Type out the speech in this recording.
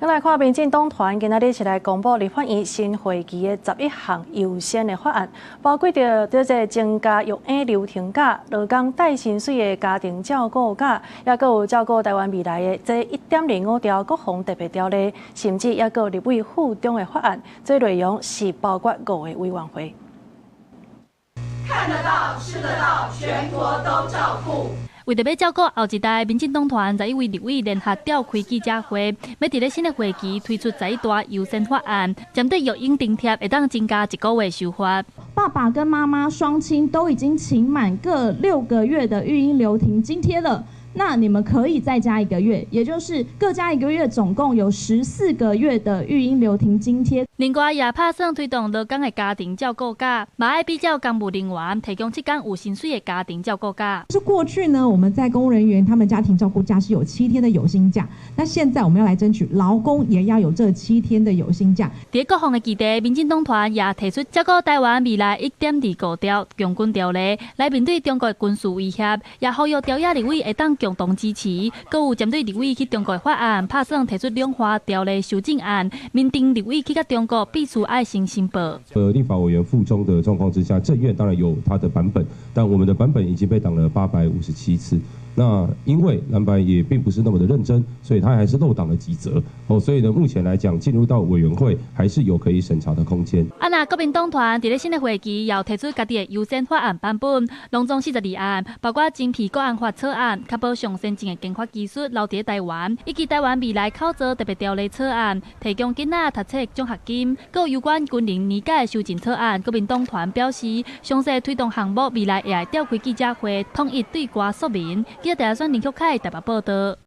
閣來看民進黨團今仔日是來公布立法院新會期的11項優先的法案，包括著這個增加育嬰留停假、勞工帶薪水的家庭照顧假，抑閣有照顧臺灣未來的這1.25條國防特別條例，甚至抑閣有立委赴中的法案。這內容是包括五個委員會。看得到、吃得到，全國都照顧。為著欲照顧後一代，民進黨團11位立委聯合召開記者會，欲佇咧新的會期推出11大優先法案，針對育嬰津貼會當增加一個月修法。爸爸跟媽媽雙親都已經請滿各6個月的育嬰留停津貼了，那你們可以再加一個月，也就是各加一個月，總共有14個月的育嬰留停津貼。另外，也拍算推動勞工的家庭照顧假，嘛愛比照公務人員提供7天有薪水的家庭照顧假。是過去呢，我們在公務人員他們家庭照顧假是有七天的有薪假，那現在我們要來爭取勞工也要有這七天的有薪假。佇國防的議題，民進黨團也提出照顧臺灣未來1.25條強軍條例，來面對中國的軍事威脅，也呼籲朝野立委會當共同支持。閣有針對立委去中國的法案，拍算提出兩華條例修正案，明定立委去佮中國必須愛先申報。立法委員赴中的狀況之下，政院當然有他的版本，但我們的版本已經被擋了857次。那因為藍白也並不是那麼的認真，所以他還是漏擋了幾則哦。所以呢，目前來講，進入到委員會還是有可以審查的空間。啊，若國民黨團佇咧新的會期，又提出家己的優先法案版本，攏總42案，包括偵騙國安法草案，確保上先進的研發技術留佇臺灣，以及臺灣未來口座特別條例草案，提供囡仔讀冊獎學金，閣有有關軍人年假的修正草案。國民黨團表示，詳細推動項目未來會愛召開記者會，統一對外說明。記者選林旭凱台北報道。